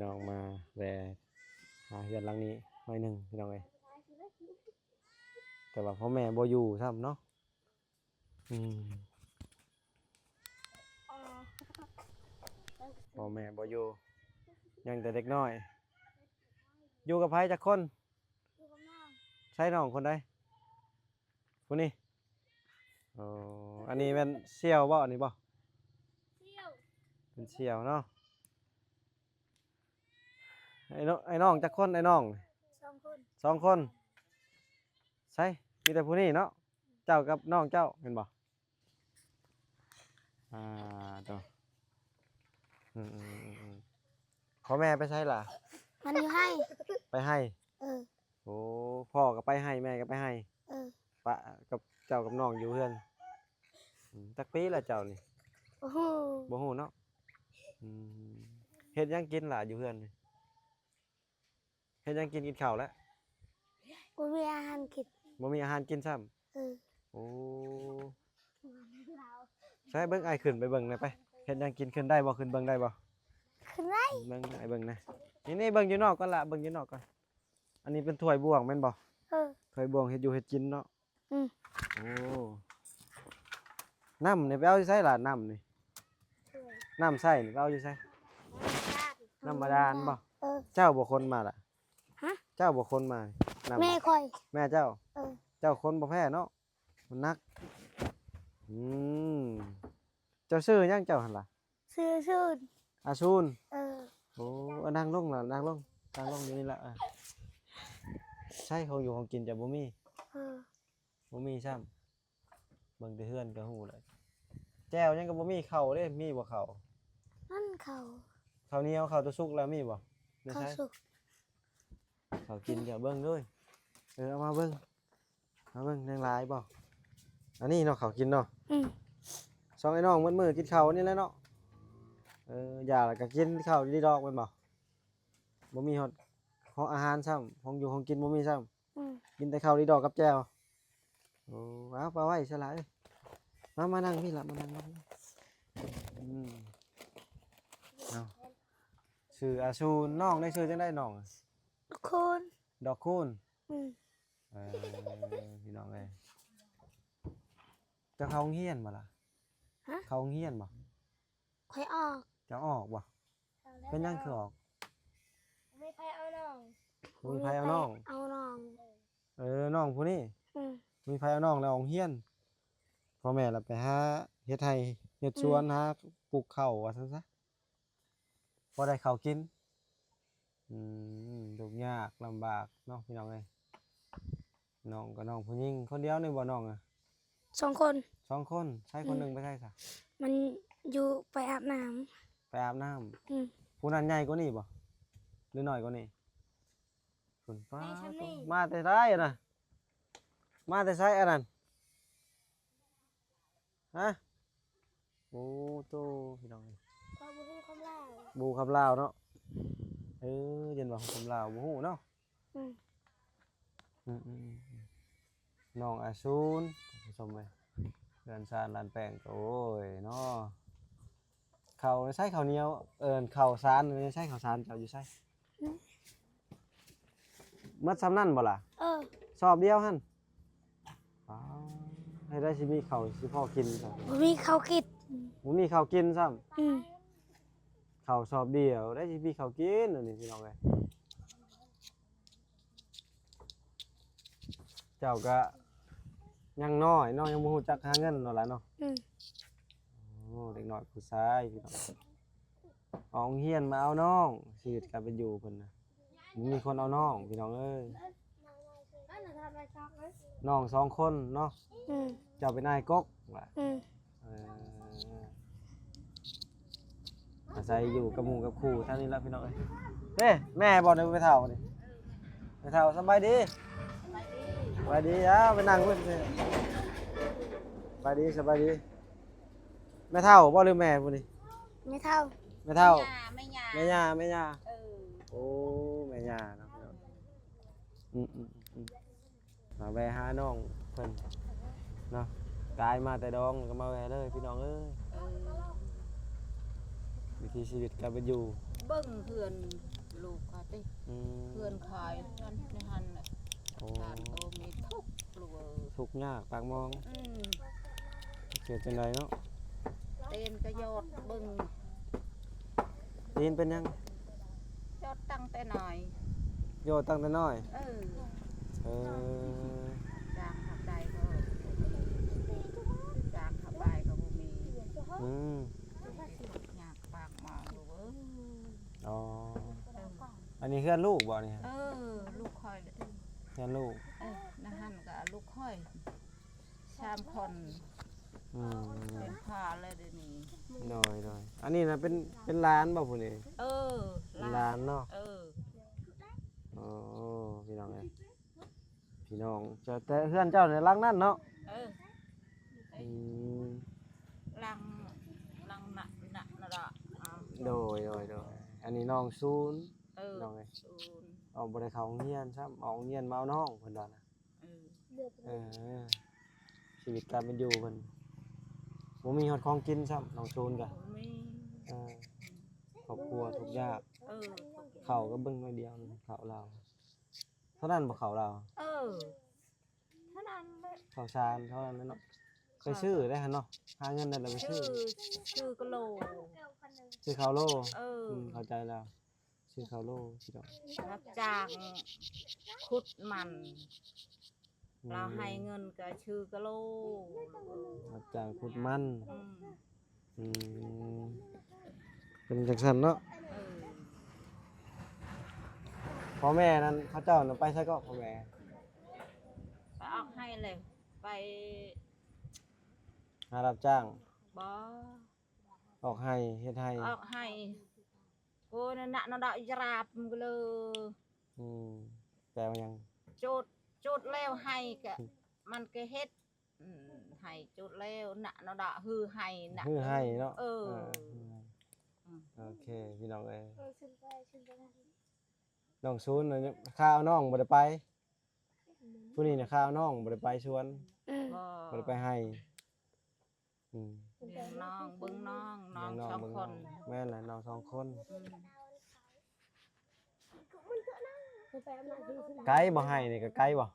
น้องมาแวะหาเฮือนหลังนี้หน่อยหนึ่งพี่น้องเอ้ย แต่ว่าพ่อแม่บ่อยู่ซ้ำเนาะ อืม พ่อแม่บ่อยู่ ยังแต่เด็กน้อย อยู่กับไผจักคน ใช่น้องคนใด ผู้นี้ อ๋อ อันนี้แม่นเสี่ยวบ่ อันนี้บ่ เสี่ยว เป็นเสี่ยวเนาะ ไอ้น้อง ไอ้น้องจักคน ไอ้น้อง สองคน สองคน ใช่ มีแต่ผู้นี้เนาะ เจ้ากับน้องเจ้า เห็นบ่ อ่า โต อืมๆๆๆ พ่อแม่ไปไสล่ะ มันอยู่ไฮ่ ไปไฮ่ เออ โอ้ พ่อก็ไปไฮ่ แม่ก็ไปไฮ่ เออ ปะกับเจ้ากับน้องอยู่เฮือน อืม จักปีละเจ้านี่ บ่ฮู้ บ่ฮู้เนาะ อืม เฮ็ดหยังกินล่ะอยู่เฮือนนี่ เฮ็ดหยังกิน กินข้าวแล้ว บ่มีอาหารกิน บ่มีอาหารกินซ้ำ เออ โอ้ ใช่ เบิ่งอ้ายขึ้นไปเบิ่งหน่อยไป เฮ็ดหยังกิน ขึ้นได้บ่ ขึ้นเบิ่งได้บ่ ขึ้นได้ เบิ่งอ้ายเบิ่งนะ นี่ๆ เบิ่งอยู่นอกก่อนล่ะ เบิ่งอยู่นอกก่อน อันนี้เป็นถ้วยบ่วงแม่นบ่ เออ ถ้วยบ่วงเฮ็ดอยู่เฮ็ดกินเนาะ อืม โอ้ น้ำนี่ไปเอาอยู่ไสล่ะ น้ำนี่ ถ้วย น้ำใส่นี่ไปเอาอยู่ไส น้ำบาดาลบ่ เออ เจ้าบ่ขนมาล่ะ ฮะ เจ้าบ่ขนมา น้ำ แม่ข้อย แม่เจ้า เออ เจ้าขนบ่แพ้เนาะ มันหนัก อืม เจ้าชื่อหยังเจ้าหั่นล่ะ ชื่อซูน อาซูน เออ โอ้ เอานั่งลงล่ะ นั่งลง นั่งลงอยู่นี่ล่ะ อ่ะ ใช่ ของอยู่ของกินเจ้าบ่มี เออ บ่มีซ้ำ เบิ่งแต่เฮือนก็ฮู้แล้ว แจ่วหยังก็บ่มี ข้าวเด้ มีบ่ข้าว นั่นข้าว ข้าวเหนียว ข้าวตัวสุกแล้วมีบ่ ใน ข้าว ไส สุก ข้าวกินเดี๋ยวเบิ่งเด้อ เออ เอามาเบิ่ง มาเบิ่ง ยังหลายบ่ อันนี้เนาะ ข้าวกินเนาะ อืม สองไอ้น้องมื้อๆ กินข้าวนี่แหละเนาะ เออ อยากแล้วก็กินข้าวดีดอกแม่นบ่ บ่มีฮอด ของอาหารซ้ำ ของอยู่ของกินบ่มีซ้ำ อืม กินแต่ข้าวดีดอกกับแจ่ว โอ้ เอาไปไว้ซะล่ะเอ้ย มา มานั่งพี่ล่ะ มานั่ง มานั่ง อืม เอา ชื่ออาซูน น้องได้ชื่อจังได๋น้อง ดอกคูณ ดอกคูณ อืม เออ พี่น้องเอ้ย เจ้าเข้าโรงเรียนบ่ล่ะ ฮะ เข้าโรงเรียนบ่ ข้อยออก เจ้าออกบ่ เป็นหยังคือออก มีไผเอาน้อง มีไผเอาน้อง เอาน้อง เออ น้องผู้นี้ อืม มีไผเอาน้องแล้วออกโรงเรียน พ่อแม่ละไปหาเฮ็ดไร่เฮ็ดสวน อืม หาปลูกข้าวว่าซั่นซะ พอได้ข้าวกิน อืม ทุกข์ยากลำบากเนาะพี่น้องเอ้ย น้องก็น้องผู้หญิงคนเดียวนี่บ่น้องอะ สองคน สองคน ใช้คนหนึ่ง อืม ไปใช้ซะ มันอยู่ไปอาบน้ำ ไปอาบน้ำ อืม ผู้นั้นใหญ่กว่านี้บ่ หรือน้อยกว่านี้ คุณป้า มาแต่ไสนะ มาแต่ไสอันนั้น ฮะ โอ้โต พี่น้องเอ้ย เขาบ่ฮู้คำลาว บ่ฮู้คำลาวเนาะ เออ เห็นว่าฮู้คำลาว บ่ฮู้เนาะ อืม อืมๆๆ น้องอาซูน ท่านผู้ชมเอ้ย เฮือนซานลานแป้งก็ โอ้ยเนาะ ข้าวใช้ข้าวเหนียว เอิ้นข้าวสาร ใช้ข้าวสารเจ้าอยู่ไส หึ หมดส่ำนั้นบ่ล่ะ เออ สอบเดียวหั่น อ้าว ให้ได้สิมีข้าวสิพอกินซะ บ่มีข้าวกิน บ่มีข้าวกินซ้ำ อืม ข้าวสอบเดียว ได้สิมีข้าวกิน อันนี้พี่น้องเอ้ย เจ้าก็ยังน้อยเนาะ ยังบ่ฮู้จักหาเงินเนาะล่ะเนาะ อืม โอ้ เด็กน้อยผู้ชายพี่น้อง ออกโรงเรียนมาเอาน้อง ชีวิตการเป็นอยู่เพิ่นนะ บ่มีคนเอาน้องพี่น้องเอ้ย น้องสองคนเนาะ อืม เจ้าเป็นอ้ายกกว่ะ อืม เออ อาศัยอยู่กับหมู่กับคู่ทางนี้ละพี่น้องเอ้ย เฮ้ แม่บ่ได้ไปเฒ่านี่ ไปเฒ่าสบายดี สบายดี อ้าว ไปนั่งเพิ่น สบายดี สบายดี แม่เฒ่าบ่หรือแม่ผู้นี้ แม่เฒ่า แม่เฒ่า แม่ย่า แม่ย่า แม่ย่า แม่ย่า เออ โอ้ แม่ย่าเนาะ อืมๆ ๆ มาแวะหาน้องเพิ่นเนาะ กายมาแต่ดองก็มาแวะเลยพี่น้องเอ้ย เออ วิถีชีวิตการเป็นอยู่ ເບິ່ງເຮືອນລູກຂ້ອຍຕິ ອືມ ເຮືອນຂ້ອຍນັ້ນໃນຫັ້ນແຫຼະ ໂອ້ ທ່ານໂຕມີທຸກລູກເອີຍ ທຸກຍາກປາກໝອງ ອືມ ເຮັດຈັ່ງໃດເນາະ ຕີນກໍຢອດເບິ່ງ ຕີນເປັນຫຍັງ? ຢອດຕັ້ງແຕ່ນ້ອຍ ຢອດຕັ້ງແຕ່ນ້ອຍ ເອີ ເອີ ຈ້າງເຂົາໄດ້ກໍ ຈ້າງເຂົາໄປກໍບໍ່ມີ ອືມ ຍາກປາກໝອງລູກເອີຍ ອໍ ເອີ ອັນນີ້ເຮືອນລູກບໍ່ນີ້? ເອີ ລູກຂ້ອຍ ເຮືອນລູກ ເອີ ໃນຫັ້ນກໍລູກຂ້ອຍ ສາມຄົນ ອືມ ເປັນພາແລ້ວດຽວນີ້ ໂດຍໆ ອັນນີ້ນະເປັນ ເປັນຫຼານບໍ່ຜູ້ນີ້? ເອີ ເປັນຫຼານເນາະ ເອີ ໂອ້ ພີ່ນ້ອງເອີຍ ພີ່ນ້ອງ ແຕ່ເຮືອນເຈົ້ານີ້ຫຼັງນັ້ນເນາະ? ເອີ ອືມ ຫຼັງ ຫຼັງນະ ນະ ນະດະ ໂດຍໆໆ ອັນນີ້ນ້ອງຊູນ ເອີ ນ້ອງເອີຍ ຊູນ ເອົາ ບໍ່ໄດ້ເຂົ້າໂຮງຮຽນຊ້ຳ ອອກໂຮງຮຽນມາເອົານ້ອງເພິ່ນວ່ານະ ເອີ ເອີ ຊີວິດການເປັນຢູ່ເພິ່ນ ບໍ່ມີຮອດຂອງກິນຊ້ຳ ນ້ອງຊູນກະ ບໍ່ມີ ເອີ ຄອບຄົວທຸກຍາກ ເອີ ເຂົ້າກໍເບິ່ງໜ້ອຍດຽວໜຶ່ງ ເຂົ້າລາວ ເທົ່ານັ້ນບໍ່ ເຂົ້າລາວ ເອີ ເທົ່ານັ້ນແຫຼະ ເຂົ້າສານເທົ່ານັ້ນແຫຼະເນາະ ໄປຊື້ໄດ້ຫັ້ນເນາະ ຫາເງິນໄດ້ແລ້ວໄປຊື້ ຊື້ ຊື້ກະໂລ ຊື້ເຂົ້າໂລ ເອີ ອືມ ເຂົ້າໃຈແລ້ວ ຊື້ເຂົ້າໂລ ພີ່ນ້ອງ ຮັບຈ້າງຂຸດມັນ ອືມ ລາວໃຫ້ເງິນກໍຊື້ກະໂລ ຮັບຈ້າງຂຸດມັນ ອືມ ອືມ ເປັນຈັ່ງຊັ້ນເນາະ ເອີ ພໍ່ແມ່ນັ້ນເຂົາເຈົ້ານະໄປໃສເກາະ ພໍ່ແມ່? ໄປອອກໄຮ່ແຫຼະ ໄປ ຫາຮັບຈ້າງ ບໍ່ ອອກໄຮ່ ເຮັດໄຮ່ ອອກໄຮ່ ໂອ້ ນະ ນະ ນະ ດອກຢາບ ມັນກໍເລີຍ ອືມ ແປວ່າຫຍັງ? ໂຈດ ໂຈດແລ້ວໄຮ່ກະ ມັນກະເຮັດ ອືມ ໄຮ່ໂຈດແລ້ວ ນະ ນະ ດອກ ຮືໄຮ່ ນະ ຮືໄຮ່ເນາະ ເອີ ເອີ ອືມ ໂອເຄ ພີ່ນ້ອງເອີຍ ນ້ອງຊູນ ຄາວນ້ອງບໍ່ໄດ້ໄປ ຜູ້ນີ້ນະ ຄາວນ້ອງບໍ່ໄດ້ໄປສວນ ບໍ່ ບໍ່ໄດ້ໄປໄຮ່ ອືມ ລ້ຽງນ້ອງ ເບິ່ງນ້ອງ ນ້ອງສອງຄົນ ແມ່ນແຫຼະ ນ້ອງສອງຄົນ ອືມ ໄກບໍ່ ໄຮ່ນີ້ກໍໄກບໍ່?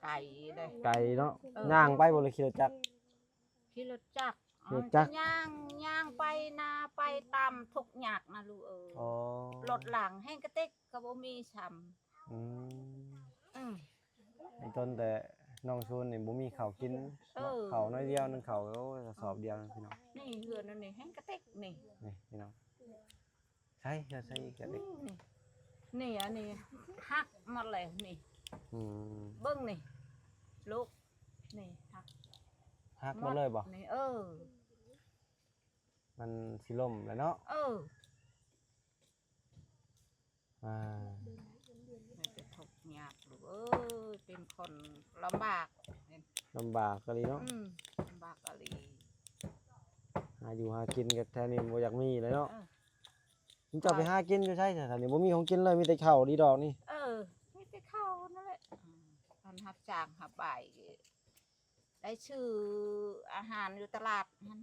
ໄກເດ້ ໄກເນາະ ເອີ ຍ່າງໄປບໍ່ ຫຼືຂີ່ລົດຈັກ? ຂີ່ລົດຈັກ ຂີ່ລົດຈັກ ເອີ ຍ່າງ ຍ່າງໄປນາ ໄປຕາມທຸກຍາກນະລູກເອີຍ ອໍ ລົດລາງແຮ່ງກະຕິກກໍບໍ່ມີຊ້ຳ ອືມ ອືມ ໃຫ້ຕົນແຕ່ນ້ອງຊູນນີ້ບໍ່ມີເຂົ້າກິນ ເອີ ເຂົ້າໜ້ອຍດຽວໜຶ່ງ ເຂົ້າ ໂອ້ຍ ກະສອບດຽວໜຶ່ງ ພີ່ນ້ອງ ນີ້ເຮືອນອັນນີ້ແຮ່ງກະຕິກນີ້ ນີ້ ພີ່ນ້ອງ ໃສ່ ໃສ່ອີກກະໄດ້ ນີ້ ນີ້ ອັນນີ້ຫັກໝົດແລ້ວນີ້ ອືມ ເບິ່ງນີ້ ລູກ ນີ້ຫັກ ຫັກໝົດເລີຍບໍ່? ນີ້ ເອີ ມັນຊິລົ້ມແລ້ວເນາະ ເອີ ອ່າ ມີແຕ່ທຸກຍາກລູກເອີຍ ເປັນຄົນລຳບາກ ລຳບາກອີ່ຫຼີເນາະ ອືມ ລຳບາກອີ່ຫຼີ ຫາຢູ່ຫາກິນກໍແຖວນີ້ບໍ່ຢາກມີເລີຍເນາະ ເອີ ເຈົ້າໄປຫາກິນຢູ່ໃສຊັ້ນນີ້ ບໍ່ມີຂອງກິນເລີຍ ມີແຕ່ເຂົ້າດີດອກນີ້ ເອີ ມີແຕ່ເຂົ້ານັ້ນແຫຼະ ອືມ ອັນຮັບຈ້າງຮັບບາຍ ໄດ້ຊື້ອາຫານຢູ່ຕະຫຼາດຫັ້ນ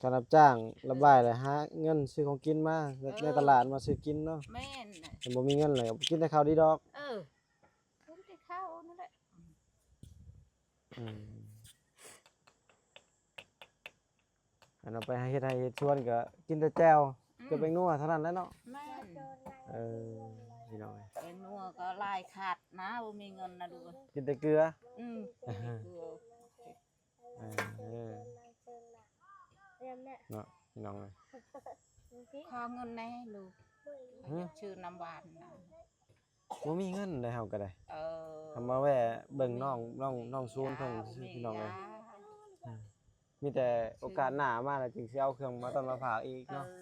ການຮັບຈ້າງລະບາຍ ແລ້ວຫາເງິນຊື້ຂອງກິນມາ ເອີ ໃນຕະຫຼາດມາຊື້ກິນເນາະ ແມ່ນ ຄັນບໍ່ມີເງິນແລ້ວກິນແຕ່ເຂົ້າດີດອກ ເອີ ກິນແຕ່ເຂົ້ານັ້ນແຫຼະ ອືມ ອັນເອົາໄປເຮັດໄຮ່ເຮັດສວນກໍກິນແຕ່ແຈ່ວ ອືມ ເກືອແປ້ງນົວເທົ່ານັ້ນແຫຼະເນາະ ແມ່ນ ເອີ ພີ່ນ້ອງເອີຍ ແປ້ງນົວກໍຫຼາຍຂາດນະ ບໍ່ມີເງິນນະລູກ ກິນແຕ່ເກືອ ອືມ ກິນແຕ່ເກືອ ເອີ ເນາະ ພີ່ນ້ອງເອີຍ ຂໍເງິນແດ່ລູກ ຫື ຊື້ນ້ຳຫວານນະ ບໍ່ມີເງິນໃດເຮົາກໍໄດ້ ເອີ ເຮົາມາແວ່ເບິ່ງນ້ອງ ນ້ອງ ນ້ອງຊູນເພິ່ນ ບໍ່ມີ ພີ່ນ້ອງເອີຍ ຍາ ອືມ ມີແຕ່ໂອກາດໜ້າມາແລ້ວຈຶ່ງຊິເອົາເຄື່ອງມາຕ້ອນມາຝາກອີກເນາະ ເອີ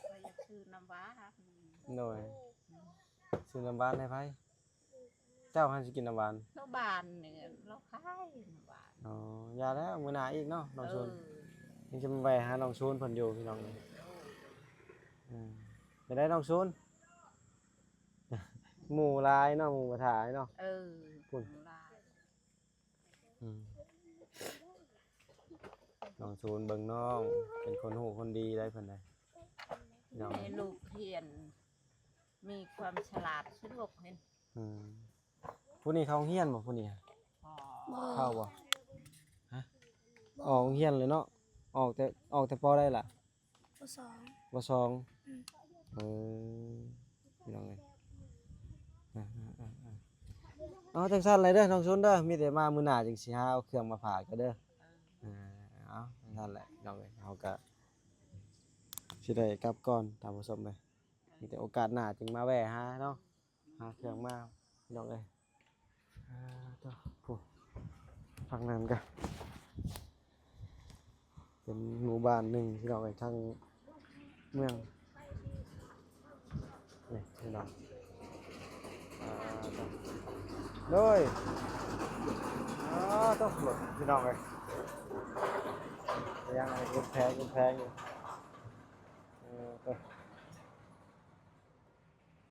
ຂ້ອຍຢາກຊື້ນ້ຳຫວານ ໂດຍ ຊື້ນ້ຳຫວານໃຫ້ໃຜ? ເຈົ້າຫັ້ນຊິກິນນ້ຳຫວານ ນ້ຳຫວານນີ້ລາວຂາຍນ້ຳຫວານ ອໍ ຢ່າແລ້ວ ມື້ໜ້າອີກເນາະ ນ້ອງຊູນ ເອີ ຍັງຈະມາແວ່ຫານ້ອງຊູນເພິ່ນຢູ່ ພີ່ນ້ອງເອີຍ ເອີ ເປັນໃດນ້ອງຊູນ? ໝູ່ຫຼາຍເນາະ ໝູ່ມາຖ້າເນາະ ເອີ ພຸ້ນ ໝູ່ຫຼາຍ ອືມ ນ້ອງສູນເບິ່ງນ້ອງ ເປັນຄົນຮູ້ຄົນດີໄດ໋ເພິ່ນໄດ໋. ເນາະ ໃຫ້ລູກຮຽນມີຄວາມສະຫຼາດ ສະດວກເຫັນ ອືມ ຜູ້ນີ້ເຂົ້າໂຮງຮຽນບໍ່ ຜູ້ນີ້? ບໍ່ ເຂົ້າບໍ່? ຮະ ອອກໂຮງຮຽນແລ້ວເນາະ ອອກແຕ່ ອອກແຕ່ ປ.ໃດລະ? ປ.ສອງ ປ.ສອງ ອືມ ເອີ ພີ່ນ້ອງເອີຍ ເອົາ ຈັ່ງຊັ້ນແຫຼະເດີ ນ້ອງຊົນເດີ ມີແຕ່ມາມື້ໜ້າຈຶ່ງຊິຫາເອົາເຄື່ອງມາຝາກເຈົ້າເດີ ເອີ ເອົາ ຈັ່ງຊັ້ນແຫຼະ ພີ່ນ້ອງເອີຍ ເຮົາກະຊິໄດ້ກັບກ່ອນ ທ່ານຜູ້ຊົມເອີຍ ມີແຕ່ໂອກາດໜ້າຈຶ່ງມາແວ່ຫາເນາະ ຫາເຄື່ອງມາ ພີ່ນ້ອງເອີຍ ອ່າ ໂທ້ ທາງນັ້ນກະເປັນໝູ່ບ້ານໜຶ່ງ ພີ່ນ້ອງເອີຍ ທາງເມືອງ ນີ້ ພີ່ນ້ອງ ອ່າ ໂທ້ ໂດຍ ອ່າ ໂທ້ ລົດ ພີ່ນ້ອງເອີຍ ຍັງເຮັດແພງ ເຮັດແພງຢູ່ ເອີ ເອີ